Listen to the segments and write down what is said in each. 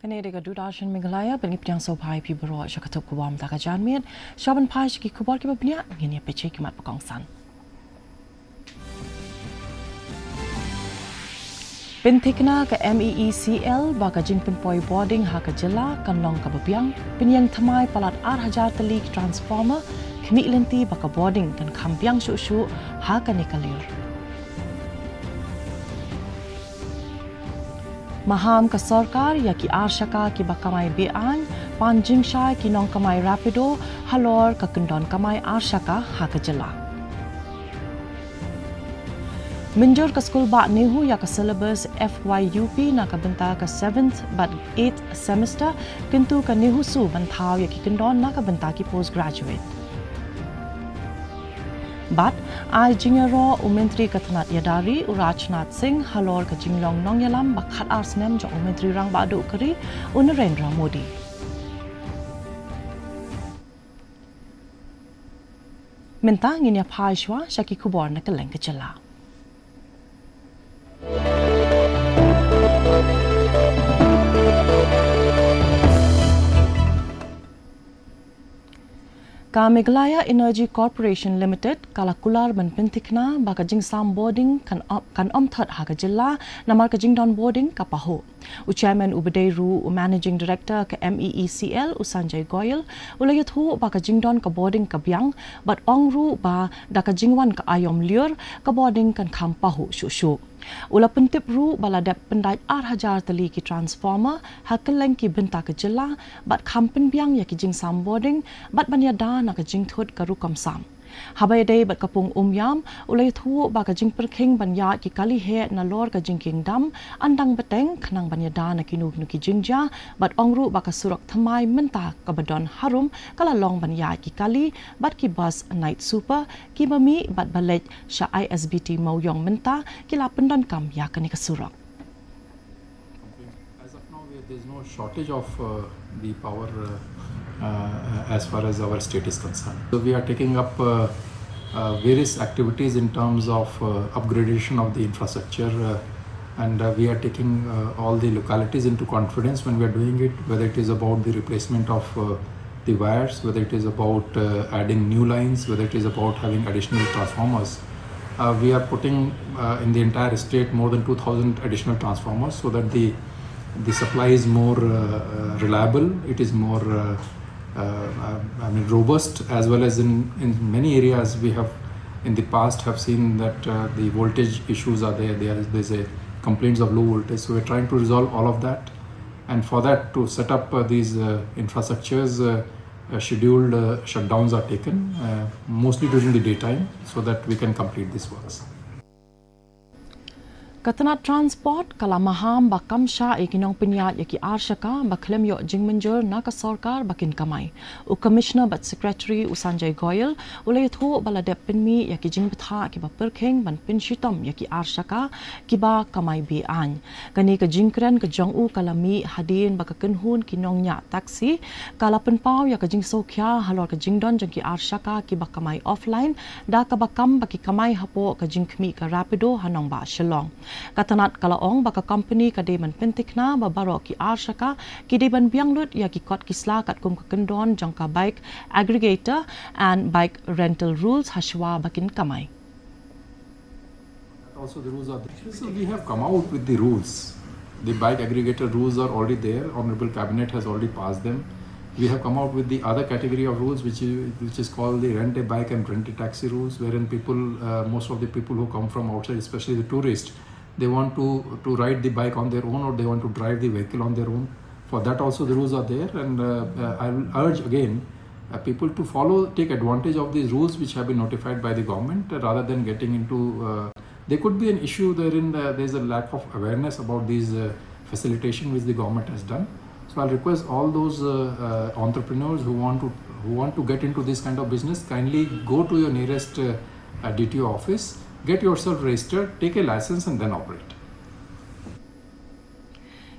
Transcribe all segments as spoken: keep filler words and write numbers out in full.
Kane dei ka Doordarshan Meghalaya, ban ngi pdiang sngewbha ïa phi baroh sha ka tnat khubor mynta ka janmiet. Sha ban phai sha ki khubor kiba bniah, ngin ïa peit ki mat ba kongsan. Pynthikna ka M E E C L ba ka jingpynpoi bording ha ka jylla kan long kaba biang, pynïeng thymmai palat ar hajar tylli ki transformer, khmih lynti ba ka bording kan kham biang shuh shuh ha kane ka lyer. Maham ka sorkar ïa ki arshaka kiba kamai be-aiñ, pan jingshai ki nongkamai Rapido halor ka kyndon kamai arshaka ha ka jylla. Mynjur ka skul bah NEHU ïa ka syllabus F Y U P na ka bynta ka seventh bad eighth semester, kyntu ka NEHUSU ban thaw ïa ki kyndon na ka bynta ki postgraduate. Bad ai jingïaroh u Myntri ka tnat ïada ri u Rajnath Singh halor ka jinglong nongïalam ba khatar snem jong u Myntri Rangbah Duh ka ri u Narendra Modi. Mynta ngin ïa phai shuwa sha ki khubor na kylleng ka jylla. Ka Meghalaya Energy Corporation Limited ka la kular ban pynthikna ba ka jingsam bording kan, kan ym thot ha ka jylla namar ka jingdon bording ka pahuh. U Chairman uba dei ruh u Managing Director ka M E E C L u Sanjay Goyal u la ïathuh ba ka jingdon ka bording ka biang, bad ong ruh ba da ka jingwan ka aïom lyer ka bording kan kham pahuh shuh shuh. U la pyntip ruh ba la dep pyndait ar hajar tylli ki transformer ha kylleng ki bynta ka jylla, bad kham pynbiang ïa ki jingsam bording bad ban ïada na ka jingthut ka rukom sam. Haba ïadei bad ka pung Umiam, u la ïathuh ba ka jingpyrkhing ban ïaid ki kali heh nalor ka jingkieng dam yn dang bteng, khnang ban ïada na kino kino ki jingjia, bad ong ruh ba ka surok thymmai mynta kaba don harum ka la long ban ïaid ki kali bad ki bus night super kiba mih bad ba leit sha I S B T Mawiong mynta ki la pyndonkam ïa kane ka surok. As of now, we, there's no shortage of, uh, the power, uh, uh, as far as our state is concerned. So we are taking up, uh, uh, various activities in terms of, uh, upgradation of the infrastructure, uh, and, uh, we are taking, uh, all the localities into confidence when we are doing it, whether it is about the replacement of, uh, the wires, whether it is about, uh, adding new lines, whether it is about having additional transformers. Uh, we are putting, uh, in the entire state more than two thousand additional transformers so that the, the supply is more, uh, uh, reliable, it is more, uh, uh, uh, I mean, robust, as well as in, in many areas we have in the past have seen that, uh, the voltage issues are there. There is, there's a complaints of low voltage. So we're trying to resolve all of that. And for that, to set up, uh, these, uh, infrastructures, uh, uh, scheduled, uh, shutdowns are taken, uh, mostly during the daytime, so that we can complete these works. Ka tnat Transport ka la maham ba kam shah ïa ki nongpynïaid ïa ki arshaka ba khlem ïoh jingmynjur na ka sorkar ba kin kamai. U Commissioner bad Secretary u Sanjay Goyal u la ïathuh ba la dep pynmih ïa ki jingbthah kiba pyrkhing ban pynshitom ïa ki arshaka kiba kamai be-aiñ. Kane ka jingkren ka jong u ka la mih hadien ba ka kynhun ki nongñiah taxi ka la pynpaw ïa ka jingsngewkhia halor ka jingdon jong ki arshaka kiba kamai offline, da kaba kam ba ki kamai hapoh ka jingkhmih ka Rapido ha nongbah Shillong. Ka tnat ka la ong ba ka company ka dei ban pynthikna ba baroh ki arshaka ki dei ban biang lut ïa ki kot ki sla katkum ka kyndon jong ka bike aggregator and bike rental rules hashwa ba kin kamai. That also the rules are there. So we have come out with the rules. The bike aggregator rules are already there. Honorable Cabinet has already passed them. We have come out with the other category of rules, which is, which is called the rent a bike and rent a taxi rules, wherein people, uh, most of the people who come from outside, especially the tourists, they want to, to ride the bike on their own or they want to drive the vehicle on their own. For that also, the rules are there, and, uh, uh, I will urge again, uh, people to follow, take advantage of these rules which have been notified by the government, uh, rather than getting into, uh, there could be an issue wherein, uh, there's a lack of awareness about these, uh, facilitation which the government has done. So I'll request all those, uh, uh, entrepreneurs who want to, who want to get into this kind of business, kindly go to your nearest, uh, uh, D T O office, get yourself registered, take a license, and then operate.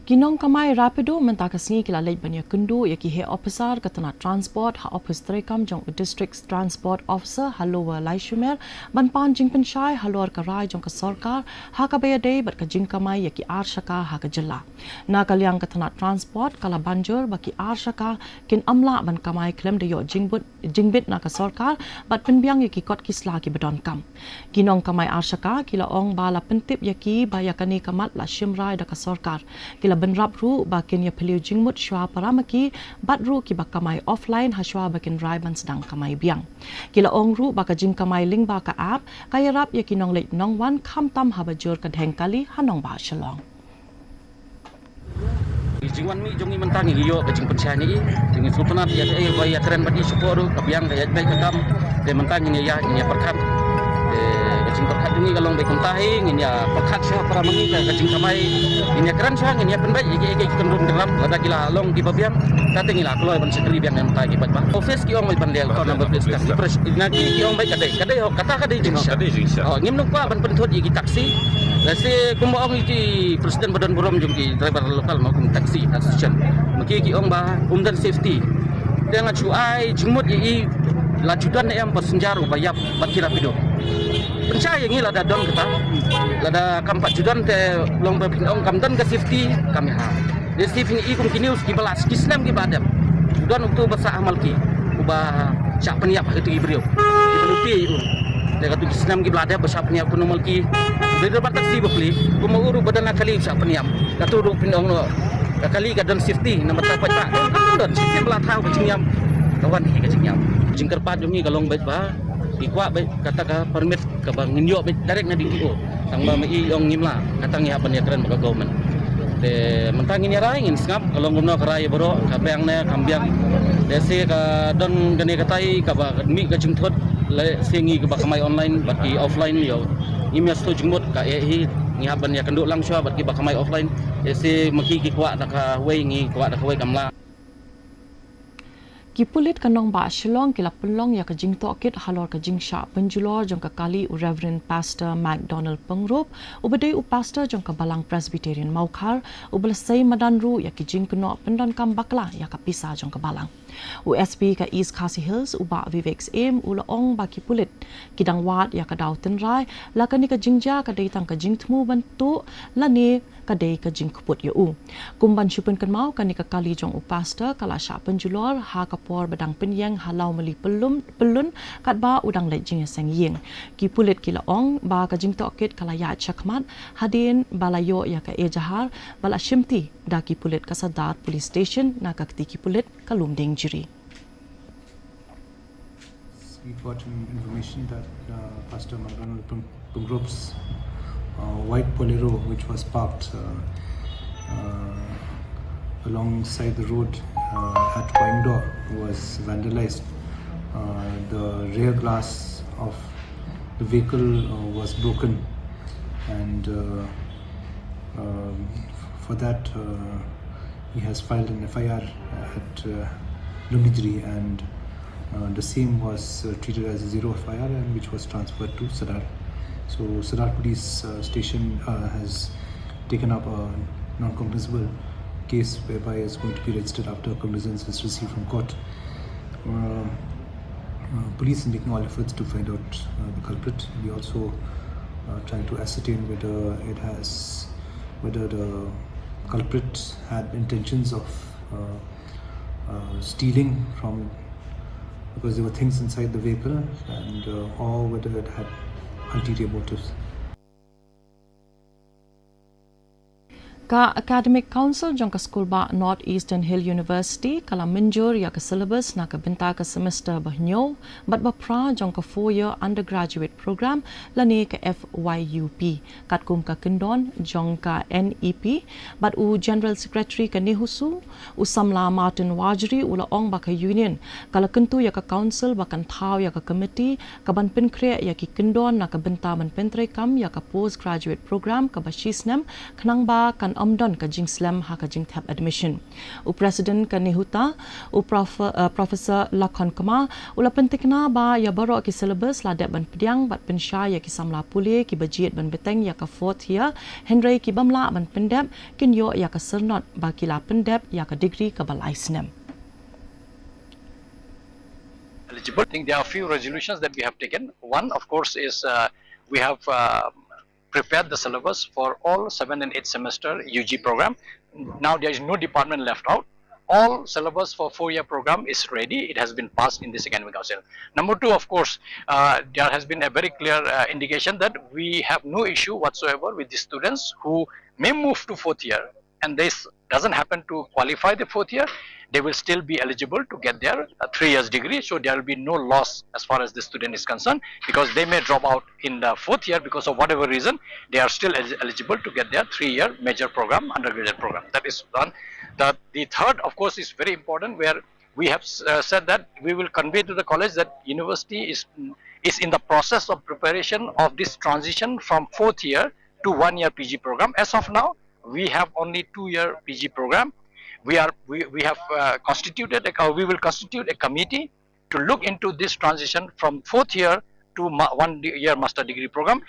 Ki nongkamai Rapido mynta ka sngi ki la leit ban ïakynduh ïa ki heh ophisar ka tnat transport ha ophis treikam jong u District Transport Officer ha Lower Laishumer ban pan jingpynshai halor ka rai jong ka sorkar ha kaba ïadei bad ka jingkamai ïa ki arshaka ha ka jylla. Na ka liang ka tnat transport ka la ban jur ba ki arshaka kin ym lah ban kamai khlem da ïoh jingbit, jingbit na ka sorkar bad pynbiang ïa ki kot ki sla kiba donkam. Ki nongkamai arshaka ki la ong ba la pyntip ïa ki ba ïa kane ka mat la shim rai da ka sorkar. Ki la bynrap ruh ba kin ïaphylliew jingmut shuwa para ma ki bad ruh kiba kamai offline ha shuwa ba kin rai ban sdang kamai biang. Ki la ong ruh ba ka jingkamai lyngba ka app ka ïarap ïa ki nongleit nongwan khamtam haba jur ka dheng kali ha nongbah Shillong. Ki jingwan mih jong ngi mynta ngi ïoh ka jingpynshai na i, jong ngi sngewtynnat ïa, ïa, ïa kren bad i shapoh ruh ka biang ka ïaid beit ka kam. Te mynta ngin ïa, ngin ïa pyrkhat. Te ka jingpyrkhat jong ngi ka long beit kumta hi, ngin ïa pyrkhat shuwa para ma ngi ka, ka jingkamai. Ngin ïa kren shuwa, ngin ïa pynbeit ïa ki, ïa ki kynrum kynram lada ki la long kiba biang. Kata ngi la kloi ban shakri biang mynta ki paidbah. Office ki ong beit ban leh account number plate scan. Ki pres-, na ki, ki ong beit ka dei, ka dei hok, kata ka dei jingshah. Ka dei jingshah. Oh, ngim nang kwah ban pynthut ïa ki taxi. Lehse kumba ong ïa ki president ba don burom jong ki driver local ma kum taxi association. Ma ki ki ong ba um don safety. Te nga shu ai jingmut ïa i la ju don ne em passenger uba ïap bad ki Rapido. Pynshai ïa ngi lada don kata. Lada kam pat ju don te long ba phin ong kam don ka safety kam ïa ha. Lehse phin i kum ki news kiba la ki snem kiba la dep. Don uto ba sah ha Malki uba shah pynïap ha kito ki briew. Kiba luti ïa u. Te kato ki snem kiba la dep ba shah pynïap uto u nong Malki. Driver taxi ba plie. Kumba u ruh ba don na kali shah pynïap. Kato ruh phin ong noh. Ka kali ka don safety namar ta pat ta. Ka don safety ba la thaw ka jingïap. Ka wan hi ka jingïap. Jingkyrpad jong ngi ka long beit ba ki kwah beit kata ka permit kaba ngin ïoh beit direct na D T O. Tang ba ma i ong ngim lah, kata ngi hap ban ïakren bad ka government. Te mynta ngin ïa rai, ngin sngap, ka long kumno ka rai baroh, ka biang ne kam biang. Lehse ka don kane katai kaba mih ka jingthut, lehse ngi kaba kamai online bad ki offline ïoh. Ngim ïa sngewthuh jingmut ka eh hi, ngi hap ban ïakynduh lang shuwa bad kiba kamai offline. Lehse ma ki ki kwah da kawei, ngi kwah da kawei, kam lah. Ki pulit ka nongbah Shillong ki la pynlong ïa ka jingtohkit halor ka jingshah pynjulor jong ka kali u Reverend Pastor McDonald Pyngrope, uba dei u pastor jong ka Balang Presbyterian Mawkhar, uba la sei madan ruh ïa ki jingkynnoh pyndonkam bakla ïa ka pisa jong ka balang. U S P ka East Khasi Hills, u Bah Vivek Syiem, u la ong ba ki pulit ki dang wad ïa ka daw tynrai, la kane ka jingjia ka dei tang ka jingthmu ban tuh lane ka dei ka jingkput ïa u. Kum ban shu pynkynmaw, kane ka kali jong u pastor ka la shah pynjulor ha ka por ba dang pynïeng ha Lawmali Pyllun, Pyllun, katba u dang leit jingïaseng ïing. Ki pulit ki la ong ba ka jingtohkit ka la ïaid shakhmat hadien ba la ïoh ïa ka ejahar ba la shimti da ki pulit ka Sadar Police Station na ka kti ki pulit ka Lumdiengjri. We got an information that uh, Pastor McDonald Pung- Pungrop's uh, white Bolero, which was parked uh, uh, alongside the road uh, at Waingdaw, was vandalized. Uh, the rear glass of the vehicle uh, was broken, and uh, um, for that, uh, he has filed an F I R at uh, Lumdiengjri, and uh, the same was uh, treated as a zero F I R, and which was transferred to Sadar. So Sadar Police uh, Station uh, has taken up a non-cognizable case whereby it's going to be registered after cognizance is received from court. Uh, uh, police is making all efforts to find out uh, the culprit. We also uh, trying to ascertain whether it has, whether the culprit had intentions of uh, uh, stealing from, because there were things inside the vehicle, and uh, or whether it had ulterior motives. Ka Academic Council jong ka Skulbah North Eastern Hill University ka la mynjur ïa ka syllabus na ka bynta ka semester ba hynñiew bad ba phra jong ka four year undergraduate program lane ka F Y U P, katkum ka kyndon jong ka N E P. Bad u General Secretary ka NEHUSU, u samla Martin Warjri, u la ong ba ka Union ka la kyntu ïa ka Council ba kan thaw ïa ka committee ka ban pynkhreh ïa ki kyndon na ka bynta ban pyntreikam ïa ka postgraduate program kaba shisnem, khnang ba kan ym don ka jingslem ha ka jingthep admission. U President ka NEHUTA, u Prof, uh, Professor Lakhon Kma, u la pyntikna ba ïa baroh ki syllabus la dep ban pdiang bad pynshai ïa ki samla pule kiba jied ban bteng ïa ka fourth year, hynrei ki bym lah ban pyndep kin ïoh ïa ka syrnod ba ki la pyndep ïa ka degree kaba lai snem. Eligible. I think there are a few resolutions that we have taken. One, of course, is, uh, we have, uh, prepared the syllabus for all seventh and eighth semester U G program. Now there is no department left out. All syllabus for four-year program is ready. It has been passed in this academic council. Number two, of course, uh, there has been a very clear, uh, indication that we have no issue whatsoever with the students who may move to fourth year and this doesn't happen to qualify the fourth year, they will still be eligible to get their, uh, three years degree. So there will be no loss as far as the student is concerned, because they may drop out in the fourth year because of whatever reason. They are still elig-, eligible to get their three-year major program, undergraduate program. That is one. The, the third, of course, is very important, where we have, uh, said that we will convey to the college that university is, is in the process of preparation of this transition from fourth year to one-year P G program. As of now, we have only two-year P G program. We are, we, we have, uh, constituted, a, we will constitute a committee to look into this transition from fourth year to ma-, one de-, year master degree program.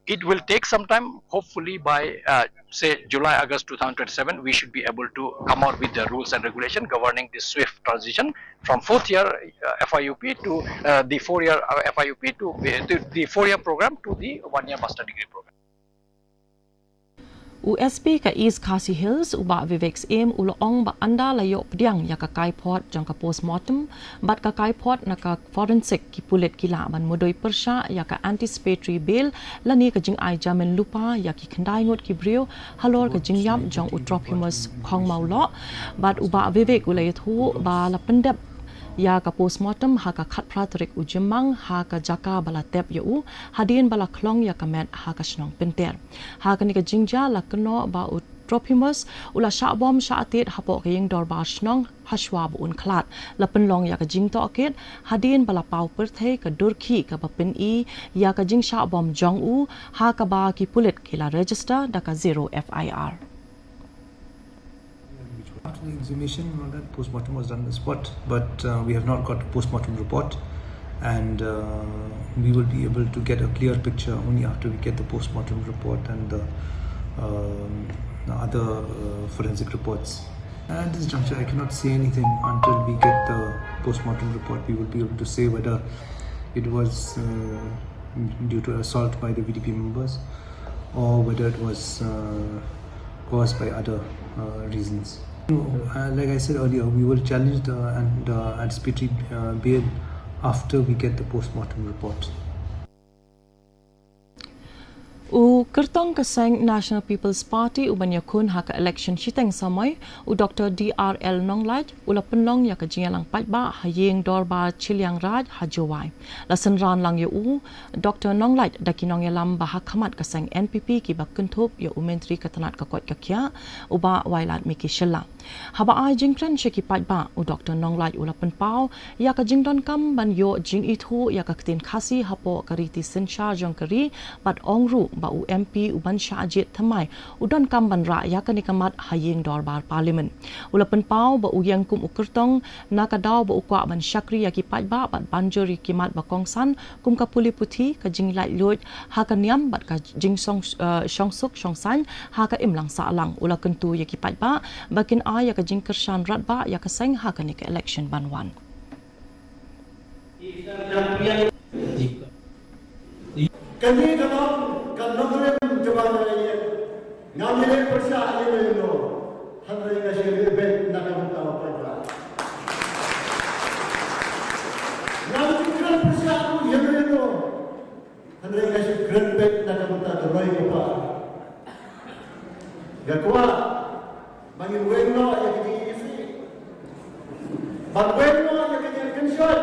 It will take some time. Hopefully by, uh, say, July, August two thousand twenty-seven, we should be able to come out with the rules and regulation governing this swift transition from fourth year, uh, F I U P to, uh, the four year, uh, F I U P to, to the four year program to the one year master degree program. U S P ka East Khasi Hills, u Bah Vivek Syiem, u la ong ba ynda la ïoh pdiang ïa ka kaiphod jong ka postmortem bad ka kaiphod na ka forensic, ki pulit ki lah ban mudui pyrshah ïa ka anticipatory bail lane ka jingai jamin lypa ïa ki khyndai ngut ki briew halor ka jingïap jong u Trophimus Khongmawloh. Bad u Bah Vivek u la ïathuh ba la pyndep ïa ka postmortem ha ka khatphra tarik u Jymmang ha ka jaka ba la tep ïa u hadien ba la khlong ïa ka met ha ka shnong Pynter. Ha kane ka jingjia la kynnoh ba u Trophimus u la shah bom shah tied hapoh ka ïing dorbar shnong hashwa ba un khlad. La pynlong ïa ka jingtohkit hadien ba la paw pyrthei ka dur khih kaba pyni ïa ka jingshah bom jong u, ha kaba ki pulit ki la register da ka zero F I R. After the exhumation and all that, postmortem was done on the spot, but, uh, we have not got a postmortem report, and, uh, we will be able to get a clear picture only after we get the postmortem report and the, um, the other, uh, forensic reports. At this juncture, I cannot say anything until we get the postmortem report. We will be able to say whether it was, uh, due to assault by the V D P members or whether it was, uh, caused by other, uh, reasons. Uh, like I said earlier, we will challenge the, and, uh, anticipatory, uh, bail after we get the postmortem report. U kyrtong ka seng National People's Party u ban ïakhun ha ka election shiteng samoi, u Doktor D R L Nonglait, u la pynlong ïa ka jingïalang paidbah ha ïing dorbar Chilliangraij ha Jowai. La synran lang ïa u Doktor Nonglait da ki nongïalam ba ha khmat ka seng N P P kiba kynthup ïa u Myntri ka tnat ka koit ka khiah, u Bah Wailadmiki Shylla. Haba ai jingkren sha ki paidbah, u Doktor Nonglait u la pynpaw ïa ka jingdonkam ban ïoh jingithuh ïa ka ktien Khasi hapoh ka riti synshar jong ka ri, bad ong ruh ba u M P u ban shah jied thymmai u donkam ban rah ïa kane ka mat ha ïing dorbar Parliament. U la pynpaw ba u ïeng kum u kyrtong na ka daw ba u kwah ban shakri ïa ki paidbah bad ban jur ïa ki mat ba kongsan, kum ka pule puthi, ka jinglaitluid ha ka niam bad ka jingsong, eh, shongsuk shongsaiñ ha ka imlang sahlang. U la kyntu ïa ki paidbah ba kin ai ïa ka jingkyrshan radbah ïa ka seng ha kane ka election ban wan. Kane ka long ka nongrim jong nga ïa, ngam ïaleh pyrshah ïa me no, hynrei nga shu ïaleh beit na ka bynta u paidbah. Ngam shu kren pyrshah ïa me no, hynrei nga shu kren beit na ka bynta ka roi ka par. Nga kwah ba ngin weng noh ïa ka jingïasih, ban weng noh ïa ka jingkynshoh,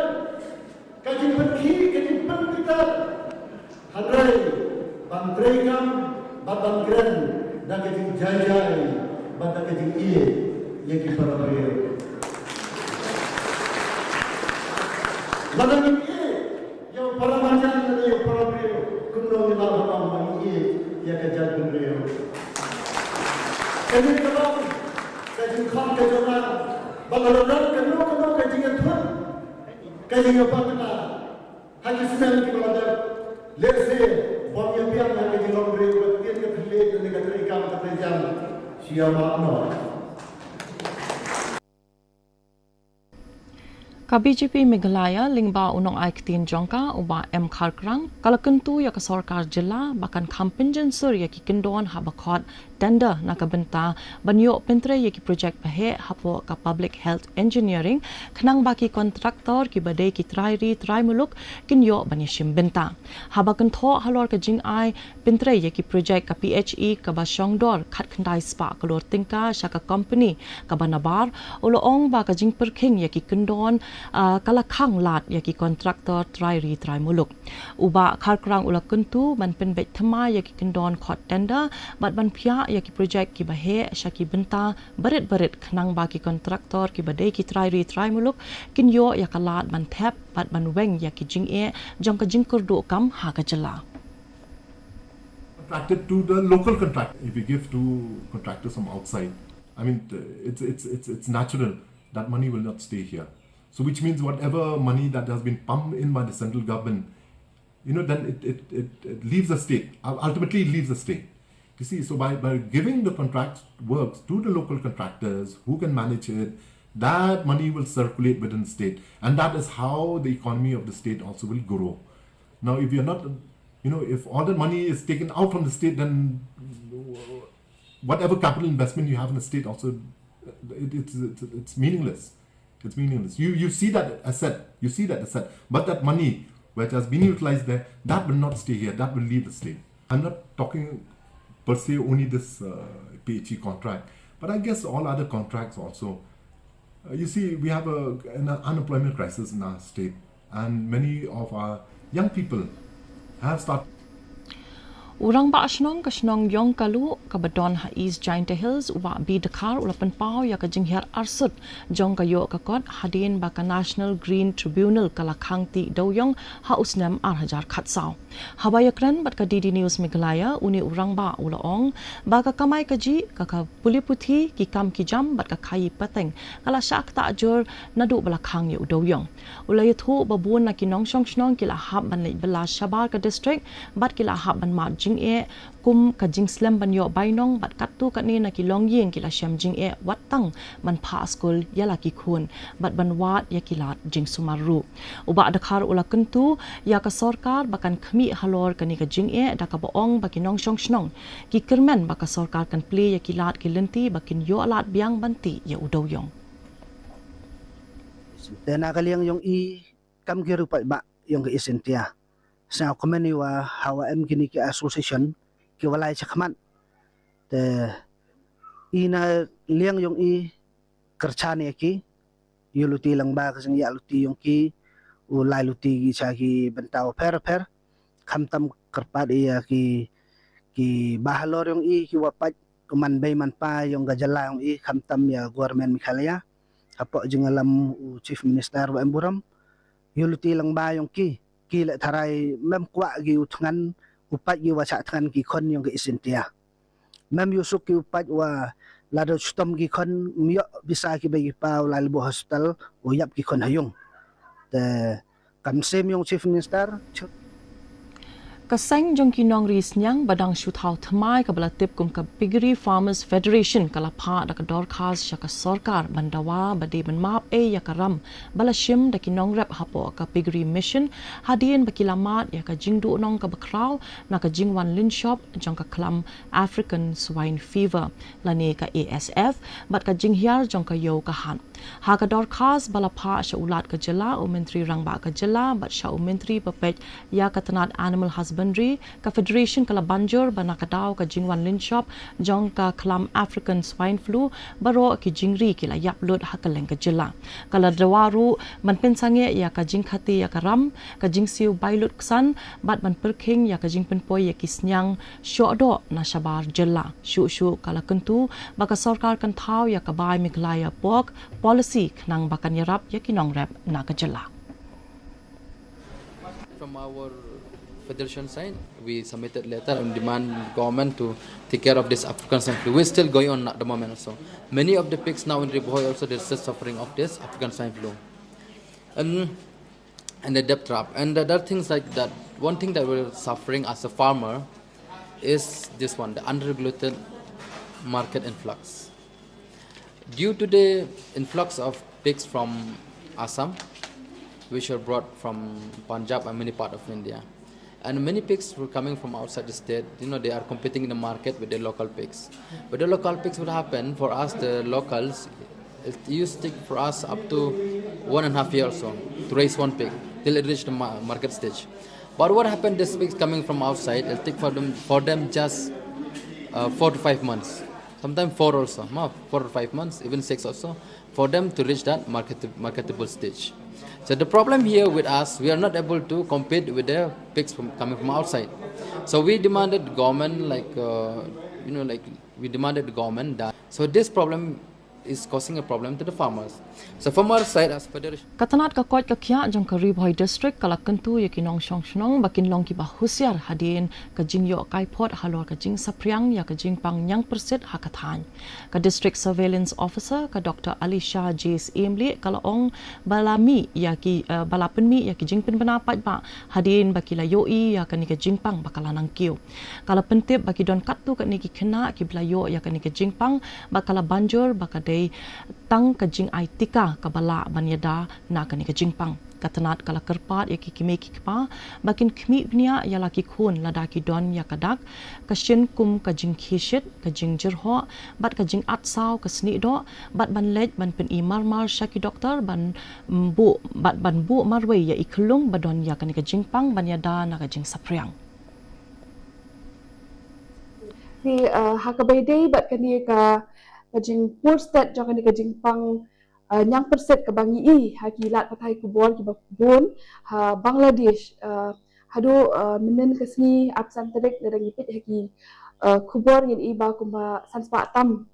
ka jingpynkhih, ka jingpynbitar, hynrei ban treikam bad ban kren da ka jingjai jai bad da ka jingïeit ïa ki para briew. Lada ngim ïeit ïa u para marjan lane ïa u para briew, kumno ngin lah ban ong ba ngi ïeit ïa ka jaitbynriew? Ka Ba ka la don kano kano ka jingïathuh, ka jingïapakta ha ki snem kiba la dep. Lehse bym ïa biang ha ka jinglong briew ba ktien ka thylliej ne ka treikam ka treijan. Sha ma no. Ka B J P Meghalaya lyngba u nongai ktien jong ka u Bah M Kharkrang ka la kyntu ïa ka sorkar jylla ba kan kham pynjynsur ïa ki kyndon haba khot tender na ka bynta ban ïoh pyntrei ïa ki projek ba heh hapoh ka Public Health Engineering khnang ba ki kontraktor kiba dei ki trai ri trai muluk kin ïoh ban ïashim bynta. Haba kynthoh halor ka jingai pyntrei ïa ki projek ka P H E kaba shongdor khatkhyndai spah klur tyngka sha ka kompani kaba nabar, u la ong ba ka jingpyrkhing ïa ki kyndon, ah, ka la khang lad ïa ki kontraktor trai ri trai muluk. U Bah Kharkrang u la kyntu ban pynbeit thymmai ïa ki kyndon khot tender bad ban phiah ïa ki projek kiba heh sha ki bynta barit barit khnang ba ki kontraktor kiba dei ki trai ri trai muluk kin ïoh ïa ka lad ban thep bad ban weng ïa ki jingeh jong ka jingkyrduh kam ha ka jylla. Contracted to the local contract. If we give to contractors from outside, I mean, it's, it's, it's, it's natural that money will not stay here. So which means whatever money that has been pumped in by the central government, you know, then it, it, it, it leaves the state. Ul-, ultimately, it leaves the state. You see, so by, by giving the contract works to the local contractors who can manage it, that money will circulate within the state. And that is how the economy of the state also will grow. Now, if you're not, you know, if all the money is taken out from the state, then whatever capital investment you have in the state also, it, it's, it's, it's meaningless. It's meaningless. You, you see that asset, you see that asset, but that money which has been utilized there, that will not stay here. That will leave the state. I'm not talking per se only this, uh, P H E contract, but I guess all other contracts also. Uh, you see, we have a, an unemployment crisis in our state, and many of our young people have started. U Rangbah Shnong ka shnong Ïongkaluh kaba don ha East Jaintia Hills, u Bah B Dkhar, u la pynpaw ïa ka jinghiar arsut jong ka ïoh ka kot hadien ba ka National Green Tribunal ka la khang tih dewïong ha u snem ar hajar khatsaw. Haba ïakren bad ka D D News Meghalaya, une u rangbah u la ong ba ka kamai kajih, ka, ka pule puthi, ki kam ki jam bad ka khaïi pateng ka la shah ktah jur naduh ba la khang ïa u dewïong. U la ïathuh ba bun na ki nongshong shnong ki la hap ban leit bylla shabar ka district bad ki la hap ban mad jingeh kum ka jingslem ban ïoh bainong bad katto katne na ki longïing ki la shem jingeh wat tang ban phah skul ïa la ki khun bad ban wad ïa ki lad jingsumar ruh. U Bah Dkhar u la kyntu ïa ka sorkar ba kan khmih halor kane ka jingeh da kaba ong ba ki nongshong shnong ki kyrmen ba ka sorkar kan plie ïa ki lad ki lynti ba kin ïoh lad biang ban tih ïa u dewïong. Te na ka liang ïong i kam ki ruh paidbah ïong ka East Jaintia, sngewkmen ïa wa hawa em kine ki association ki wa lai shakhmat. Te i na liang ïong i kyrchan ïa ki, ïa luti lang ba ka jingïaid luti ïong ki u lai luti ki sha ki bynta pher pher. Khamtam kyrpad ïa ki, ki bahalor ïong i ki wa pait u man bei man pa ïong ka jylla ïong i, khamtam ïa government Meghalaya hapoh jingïalam u Chief Minister wa em burom. Ïa luti lang ba ïong ki, ki leh tharai mem kwah ki u thngan u pait ki wa shah thngan ki khon ïong ka East Jaintia. Mem ïa suk ki u pait wa lada shitom ki khon, ym ïoh pisa ki bei ki pa u lai leh buh hospital, u ïap ki khon ha ïung. Te kam shem ïong Chief Minister. Ka seng jong ki nongri sniang ba dang shu thaw thymmai kaba la tip kum ka Piggery Farmers Federation ka la phah da ka dorkhas sha ka sorkar ban dawa ba dei ban map ei ïa ka ram ba la shim da ki nongrep hapoh ka Piggery Mission hadien ba ki la mad ïa ka jingduhnong kaba khraw na ka jingwan lynshop jong ka khlam African Swine Fever lane ka A S F bad ka jinghiar jong ka ïew ka hat. Ha ka dorkhas ba la phah sha u Lat ka jylla, u Myntri Rangbah ka jylla bad sha u Myntri bapeit ïa ka tnat Animal Husbandry, ka Federation ka la ban jur ba na ka daw ka jingwan lynshop jong ka khlam African Swine Flu, baroh ki jingri ki la ïap lut ha kylleng ka jylla. Ka la dawa ruh ban pynsangeh ïa ka jingkhati ïa ka ram, ka jingsiew bai lut ksan bad ban pyrkhing ïa ka jingpynpoi ïa ki sniang shoh doh na shabar jylla. Shuh shuh ka la kyntu ba ka sorkar kan thaw ïa ka Buy Meghalaya Pork policy khnang ba kan ïarap ïa ki nongrep na ka jylla. From our Federation side, we submitted letter and demand government to take care of this African swine flu. We're still going on at the moment also. Many of the pigs now in Ri Bhoi also, they're still suffering of this African swine flu. And, and the debt trap. And the other things like that, one thing that we're suffering as a farmer is this one, the unregulated market influx. Due to the influx of pigs from Assam, which are brought from Punjab and many part of India, and many pigs were coming from outside the state, you know, they are competing in the market with the local pigs. But the local pigs, what happened for us, the locals, it used to take for us up to one and a half year or so to raise one pig till it reached the ma-, market stage. But what happened, this pigs coming from outside, it'll take for them, for them just, uh, four to five months, sometimes four also, no, four or five months, even six also, for them to reach that market-, marketable stage. So the problem here with us, we are not able to compete with the pigs from, coming from outside. So we demanded government, like, uh, you know, like, we demanded government that. So this problem is causing a problem to the farmers. So from our side as federation, Ka tnat ka koit ka khiah jong ka Ri Bhoi District ka la kyntu ïa ki nongshong shnong ba kin long kiba husiar hadien ka jingïoh kaiphod halor ka jingsaphriang ïa ka jingpang ñiang pyrsit ha ka thaiñ. Ka District Surveillance Officer, ka Doctor Alisha J Syiemlieh, ka la ong ba la mih ïa ki, eh, ba la pynmih ïa ki jingpynbna paidbah hadien ba ki la ïohi ïa kane ka jingpang ba ka la nang kiew. Ka la pyntip ba ki don katto katne ki khynnah kiba la ïoh ïa kane ka jingpang, bad ka la ban jur ba ka dei tang ka jingai tika kaba lah ban ïada na kane ka jingpang. Ka tnat ka la kyrpad ïa ki kmie ki kpa ba kin khmih bniah ïa la ki khun lada ki don ïa ka dak, ka shin kum ka jingkhie shit, ka jingjyrhoh, bad ka jingat saw ka snieh doh, bad ban leit ban pyni mar mar sha ki doktor ban, mm, buh, bad ban buh marwei ïa i khyllung ba don ïa kane ka jingpang ban ïada na ka jingsaphriang. Te, uh, ha kaba ïadei bad kane ka, ka jingpur stet jong kane ka jingpang, uh, ñiang pyrsit kaba ngi ïohi ha ki lad pathai khubor kiba bun ha Bangladesh, uh, haduh, uh, mynhynnin ka sngi arphew san tarik, lada ngi peit ha ki, uh, khubor ngin ïohi ba kumba san spah tam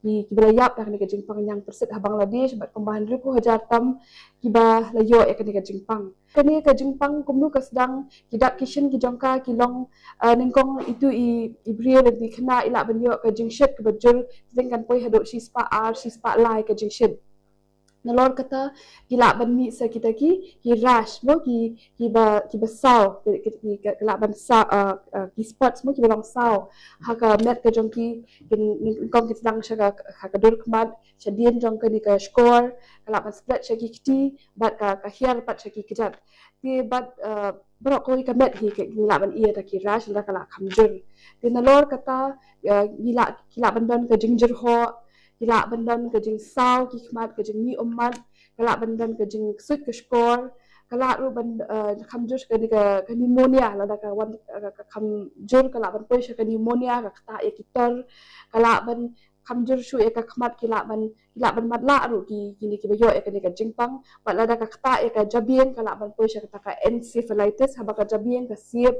ki, kiba la ïap da kane ka jingpang ñiang pyrsit ha Bangladesh, bad kumba hynriewphew hajar tam kiba la ïoh ïa kane ka jingpang. Kane ka jingpang kumno ka sdang, ki dap ki shin ki jong ka ki long, uh, nyngkong itu i, i briew lane i khynnah i lah ban ïoh ka jingshit kaba jur, teng kan poi haduh shi spah ar, shi spah lai ka jingshit. Nalor kata ki lah ban mih sa kita ki, ki rash mo, ki, kiba, kiba saw, ki, ki, ki, ki lah ban saw, uh, uh, ki spots mo, kiba long saw ha ka met ka jong ki, ki nyngkong ki sdang sha ka, ha ka dur khmat, shadien jong kane ka shkor, ka lah ban spread sha ki kti, bad ka, ka hiar pat sha ki kjat. Te bad, uh, baroh kawei ka met hi ka, ngi lah ban ïohi da ki rash lada ka la kham jur. Te nalor kata, uh, ngi lah, ki lah ban don ka jingjyrhoh, ki lah ban don ka jingsaw ki khmat, ka jingmih ummat, ka lah ban don ka jingsuit ka shkor, ka lah ruh ban, uh, kham jur sha kane ka, ka pneumonia, lada ka wan, uh, ka kham jur ka lah ban poi sha ka pneumonia, ka ktah ïa ki tor, ka lah ban kham jur shuh ïa ka khmat, ki lah ban, ki lah ban matlah ruh ki, kine kiba ïoh ïa kane ka jingpang, bad lada ka ktah ïa ka jabieng ka lah ban poi sha kata ka encephalitis, haba ka jabieng ka siep,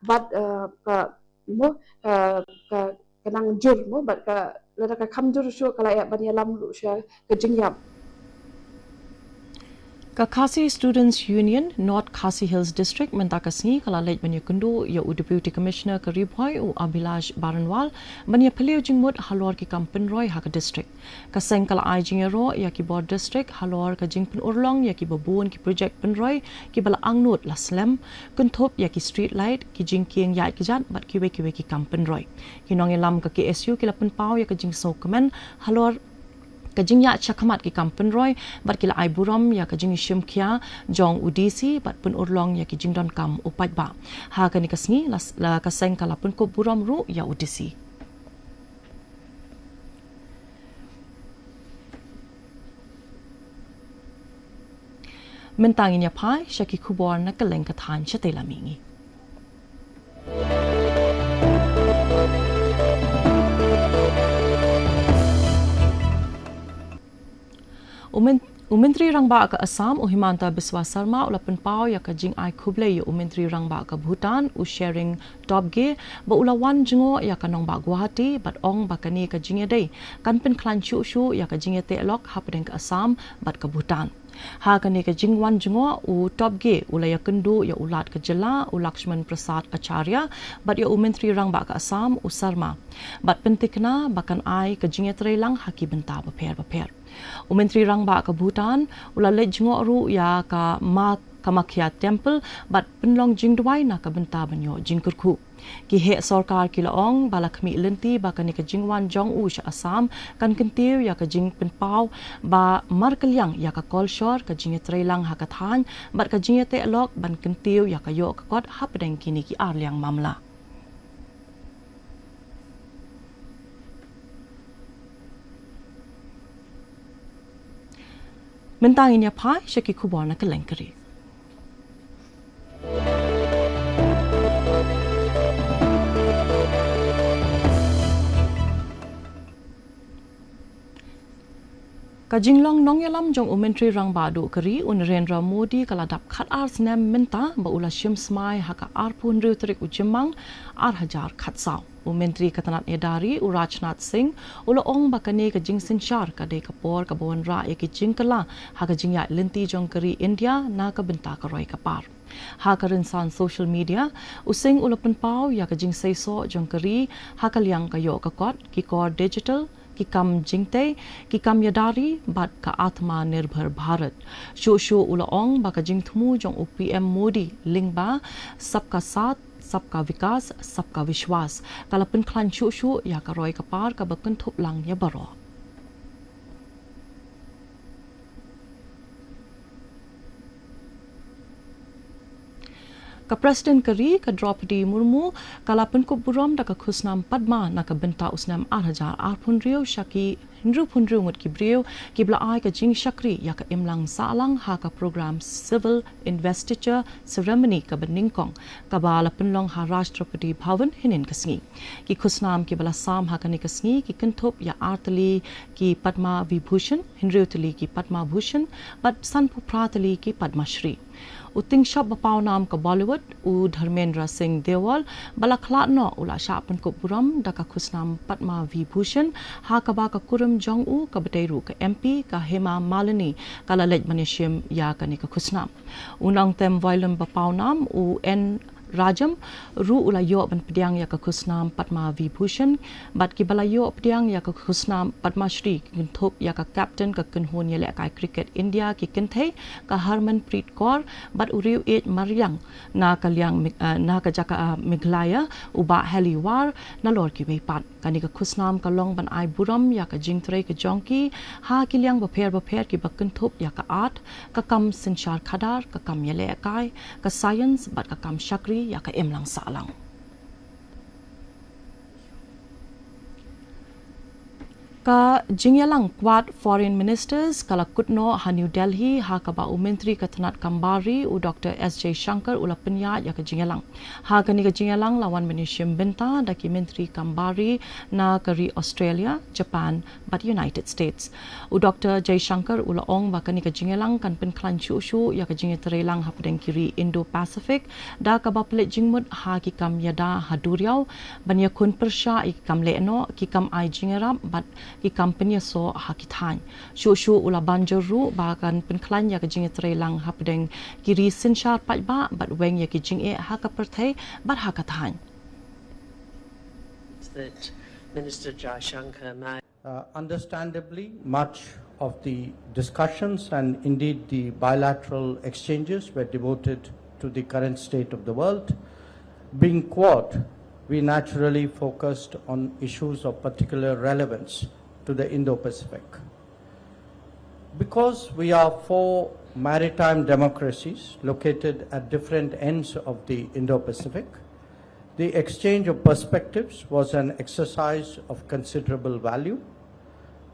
bad, uh, ka, mo, ka, ka, ka nang jur mo, bad ka, lada ka kham jur shuh ka lah ïa ban ïalam ruh sha ka jingïap. Ka Khasi Students Union, North Khasi Hills District, mynta ka sngi ka la leit ban ïakynduh ïa u Deputy Commissioner ka Ri Bhoi, u Abhilash Baranwal, ban ïaphylliew jingmut halor ki kam pynroi ha ka district. Ka seng ka la ai jingïaroh ïa ki bor district halor ka jingpynurlong ïa kiba bun ki project pynroi kiba la angnud la slem, kynthup ïa ki street light, ki jingkieng ïaid kjat, bad kiwei kiwei ki kam pynroi. Ki nongïalam ka K S U ki la pynpaw ïa ka jingsngewkmen halor ka jingïaid shakhmat ki kam pynroi, bad ki la ai burom ïa ka jingïashim khia jong u D C, bad pynurlong ïa ki jingdonkam u paidbah. Ha kane ka sngi la, la ka seng ka la pynkup burom ruh ïa u D C. Mynta ngin ïa phai sha ki khubor na kylleng ka thaiñ, shatei la mih ngi. U myn-, U Myntri Rangbah ka Assam, u Himanta Biswa Sarma, u la pynpaw ïa ka jingai khublei ïa u Myntri Rangbah ka Bhutan, u Tshering Tobgay, ba u la wan jngoh ïa ka nongbah Guwahati, bad ong ba kane ka jingïadei kan pynkhlaiñ shuh shuh ïa ka jingïateh lok hapdeng ka Assam bad ka Bhutan. Ha kane ka jingwan jngoh, u Tobgay u la ïakynduh ïa u Lat ka Jylla, u Lakshman Prasad Acharya, bad ïa u Myntri Rangbah ka Assam, u Sarma, bad pyntikna ba kan ai ka jingïatreilang ha ki bynta bapher bapher. U Myntri Rangbah ka Bhutan u la leit jngoh ruh ïa ka Ma Kamakhya Temple bad pynlong jingduwai na ka bynta ban ïoh jingkyrkhu. Ki heh sorkar ki la ong ba la khmih lynti ba kane ka jingwan jong u sha Assam kan kyntiew ïa ka jingpynpaw ba markylliang ïa ka kolshor, ka jingïatreilang ha ka thaiñ bad ka jingïateh lok ban kyntiew ïa ka ïoh ka kot hapdeng kine ki arliang mamla. Mynta ngin ïa phai sha ki khubor na kylleng ka ri. Ka jinglong nongïalam jong u Myntri Rangbah duh ka ri, u Narendra Modi, ka la dap khat ar snem mynta ba u la shim smai ha ka arphew hynriew tarik u Jymmang ar hajar khatsaw. U Myntri ka tnat ïada ri, u Rajnath Singh, u la ong ba kane ka jingsynshar ka dei ka por kaba wanrah ïa ki jingkylla ha ka jingïaid lynti jong ka ri India na ka bynta ka roi ka par. Ha ka rynsan social media, u Singh u la pynpaw ïa ka jingseisoh jong ka ri ha ka liang ka ïoh ka kot, ki kor digital, ki kam jingtei, ki kam ïada ri bad ka Atmanirbhar Bharat. Shuh shuh u la ong ba ka jingthmu jong u P M Modi lyngba Sabka Saath, Sabka Vikas, Sabka Vishwas ka la pynkhlaiñ shuh shuh ïa ka roi ka par kaba kynthup lang ïa baroh. Ka President ka ri, ka Droupadi Murmu, ka la pynkup burom da ka khusnam Padma na ka bynta u snem ar hajar arphew hynriew sha ki hynriewphew hynriew ngut ki briew kiba la ai ka jingshakri ïa ka imlang sahlang ha ka program Civil Investiture Ceremony kaba nyngkong, kaba la pynlong ha Rashtrapati Bhavan hynnin ka sngi. Ki khusnam kiba la sam ha kane ka sngi ki kynthup ïa ar tylli ki Padma Vibhushan, hynriew tylli ki Padma Bhushan, bad sanphew phra tylli ki Padma Shri. U tyngshop ba pawnam ka Bollywood, u Dharmendra Singh Dewal, ba la khlad noh, u la shah pynkup burom da ka khusnam Padma Vibhushan ha kaba ka kurim jong u kaba dei ruh ka M P, ka Hema Malini, ka la leit ban ïashim ïa kane ka khusnam. U nongtem violin ba pawnam, u N Rajam, ruh u la ïoh ban pdiang ïa ka khusnam Padma Vibhushan, bad kiba la ïoh pdiang ïa ka khusnam Padma Shri ki kynthup ïa ka captain ka kynhun ïalehkai cricket India ki kynthei, ka Harmanpreet Kaur, bad u riew ïeit mariang na ka liang Meg-, eh, na ka jaka, eh, Meghalaya, u Bah Helly War, nalor kiwei pat. Kane ka khusnam ka long ban ai burom ïa ka jingtrei ka jong ki ha ki liang bapher bapher kiba kynthup ïa ka art, ka kam synshar khadar, ka kam ïalehkai, ka science bad ka kam shakri ïa ka imlang sahlang. Ka jingïalang Quad Foreign Ministers ka la kut noh ha New Delhi ha kaba u Myntri ka tnat kam bar ri, u Doctor S Jaishankar, u la pynïaid ïa ka jingïalang. Ha kane ka jingïalang la wan ban ïashim bynta da ki Myntri kam bar ri na ka ri Australia, Japan bad United States. U Doctor Jaishankar u la ong ba kane ka jingïalang kan pynkhlaiñ shuh shuh ïa ka jingïatreilang hapdeng ki ri Indo-Pacific, da kaba pynleit jingmut ha ki kam ïada ha duriaw, ban ïakhun pyrshah ïa ki kam lehnoh, ki kam ai jingïarap bad ki kam pynïasoh ha ki thaiñ. Shuh shuh u la ban jur ruh ba kan pynkhlaiñ ïa ka jingïatreilang hapdeng ki ri synshar paidbah bad weng ïa ki jingeh ha ka pyrthei bad ha ka thaiñ. That Minister Jaishankar made. Uh, understandably, much of the discussions and indeed the bilateral exchanges were devoted to the current state of the world. Being Quad, we naturally focused on issues of particular relevance to the Indo-Pacific. Because we are four maritime democracies located at different ends of the Indo-Pacific, the exchange of perspectives was an exercise of considerable value.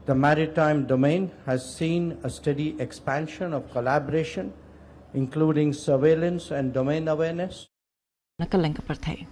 The maritime domain has seen a steady expansion of collaboration, including surveillance and domain awareness. Na ka lyngkha pyrthei.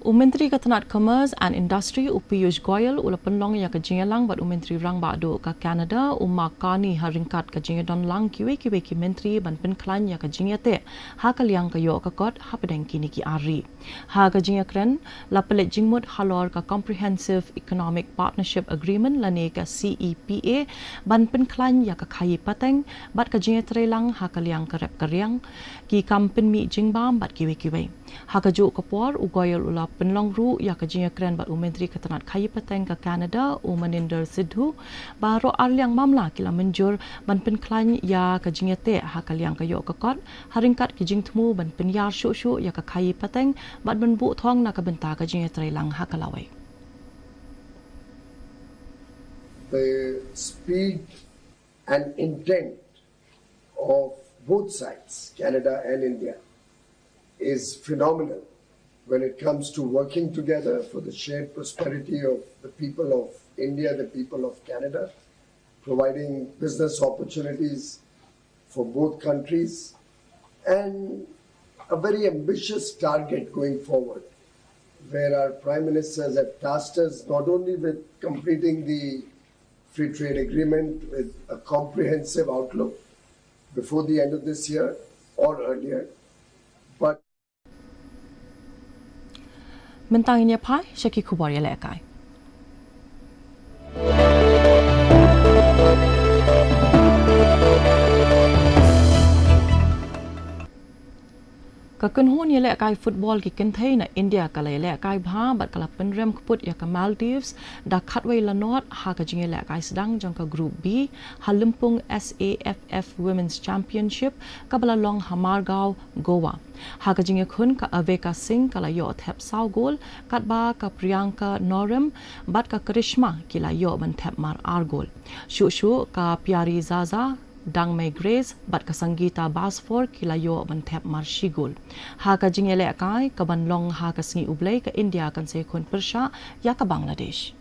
U Myntri ka tnat Commerce and Industry u Piyush Goyal u la pynlong ïa ka jingïalang bad u Myntri Rangbah Duh ka Canada u Mark Carney ha ryngkat ka jingïadon lang kiwei kiwei ki myntri ban pynkhlaiñ ïa ka jingïateh ha ka liang ka ïoh ka kot hapdeng kine ki ar ri. Ha ka jingïakren la pynleit jingmut halor ka Comprehensive Economic Partnership Agreement lane ka C E P A ban pynkhlaiñ ïa ka khaïi pateng bad ka jingïatreilang ha ka liang ka rep ka riang, ki kam pynmih jingbam bad kiwei kiwei. Ha kajuh ka por u Goyal u la pynlong ruh ïa ka jingïakren bad u Myntri ka tnat khaïi pateng ka Canada u Maninder Sidhu, baroh arliang mamla ki la mynjur ban pynkhlaiñ ïa ka jingïateh ha ka liang ka ïoh ka kot ha ryngkat ki jingthmu ban pynïar shuh shuh ïa ka khaïi pateng bad ban buh thong na ka bynta ka jingïatreilang ha ka lawei. The speed and intent of both sides, Canada and India, is phenomenal when it comes to working together for the shared prosperity of the people of India, the people of Canada, providing business opportunities for both countries, and a very ambitious target going forward, where our prime ministers have tasked us not only with completing the free trade agreement with a comprehensive outlook before the end of this year or earlier, but Mynta ngin ïa phai sha ki khubor ïalehkai. Ka kynhun ïalehkai football ki kynthei na India ka la ïalehkai bha bad ka la pynrem kput ïa ka Maldives da khatwei la nod ha ka jingïalehkai sdang jong ka Group B ha lympung S A F F Women's Championship kaba la long ha Margao, Goa. Ha ka jingïakhun ka Aveka Singh ka la ïoh thep saw gol, katba ka Priyanka Norum bad ka Karishma ki la ïoh ban thep mar ar gol. Shuh shuh ka Pyari Zaza, Dangmei Grace bad ka Sangeeta Basfor ki la ïoh ban thep mar shi gol. Ha ka jingïalehkai kaban long ha ka sngi U Blei ka India kan sa ïakhun pyrshah ïa ka Bangladesh.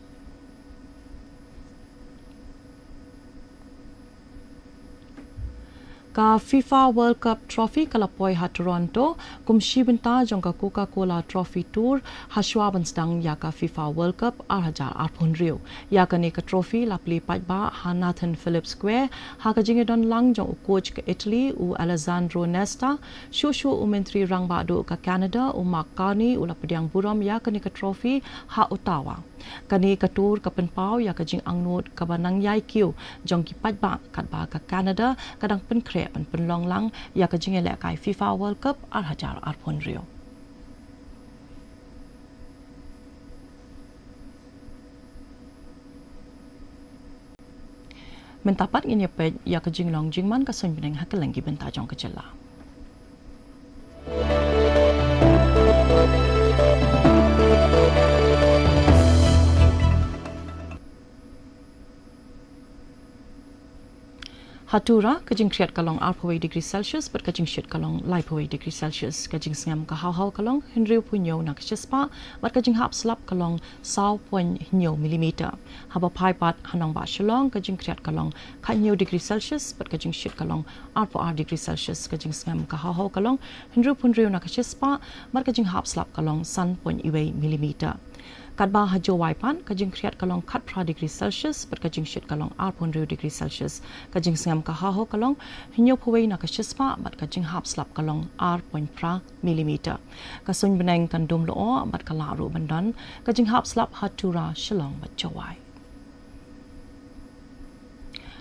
Ka FIFA World Cup Trophy ka la poi ha Toronto kum shi bynta jong ka Coca-Cola Trophy Tour ha shuwa ban sdang ïa ka FIFA World Cup ar hajar arphew hynriew. Ïa kane ka trophy la plie paidbah ha Nathan Phillips Square ha ka jingïadon lang jong u coach ka Italy u Alessandro Nesta. Shuh shuh u Myntri Rangbah Duh ka Canada u Mark Carney u la pdiang burom ïa kane ka trophy ha Ottawa. Kane ka tour ka pynpaw ïa ka jingangnud kaba nang ïai kiew jong ki paidbah katba ka Canada ka dang pynkhreh ban pynlong lang ïa ka jingïalehkai FIFA World Cup ar hajar arphew hynriew. Mynta pat ngin ïa peit ïa ka jinglong jingman ka suiñ bneng ha kylleng ki bynta jong ka jylla. Ha Tura, ka jingkhriat ka long arphew wei degree Celsius bad ka jingshit ka long laiphew wei degree Celsius. Ka jingsngem ka haw haw ka long hynriewphew hynñiew na ka shispah bad ka jinghap slap ka long saw point hynñiew millimeter. Haba phai pat ha nongbah Shillong, ka jingkhriat ka long khathynñiew degree Celsius bad ka jingshit ka long arphew ar degree Celsius. Ka jingsngem ka haw haw ka long hynriewphew hynriew na ka shispah bad ka jinghap slap ka long san point wei millimeter. Katba ha Jowai pat, ka jingkhriat ka long khatphra degree Celsius bad ka jingshit ka long arphew hynriew degree Celsius. Ka jingsngem ka haw haw ka long hynñiewphew wei na ka shispah bad ka jinghap slap ka long ar point phra millimeter. Ka suiñ bneng kan dum lyoh bad ka lah ruh ban don ka jinghap slap ha Tura, Shillong bad Jowai.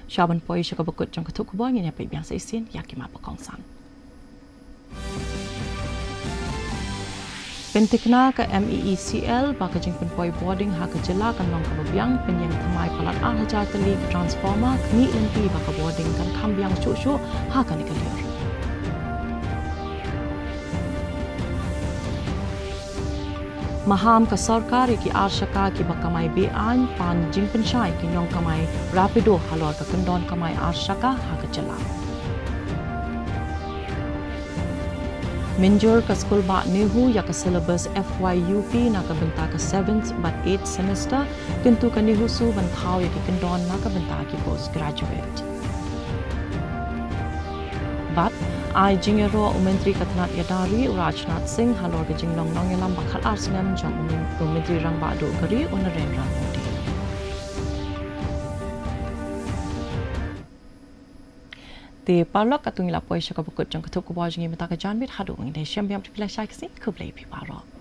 Sha ban poi sha kaba kut jong ka thup khubor, ngin ïa peit biang sa shisien ïa ki mat ba kongsan. Pynthikna ka M E E C L ba ka jingpynpoi bording ha ka jylla kan long kaba biang, pynïeng thymmai palat ar hajar tylli ki transformer, khmih lynti ba ka bording kan kham biang shuh shuh ha kane ka lyer. Maham ka sorkar ïa ki ar shaka kiba kamai be-aiñ, pan jingpynshai ki nongkamai Rapido halor ka kyndon kamai ar shaka ha ka jylla. Mynjur ka skul bah NEHU ïa ka syllabus F Y U P na ka bynta ka seventh bad eighth semester, kyntu ka NEHUSU ban thaw ïa ki kyndon na ka bynta ki postgraduate. Bad Ai jingïaroh u Myntri ka tnat ïada ri u Rajnath Singh halor ka jinglong nongïalam ba khatar snem jong u Myn-, u Myntri Rangbah Duh ka ri u Narendra Modi. Te paralok, katto ngi la poi sha kaba kut jong ka thup khubor jong ngi mynta ka janmiet. Haduh ngin ïashem biang bad phi lashai ka sngi, khublei phi baroh.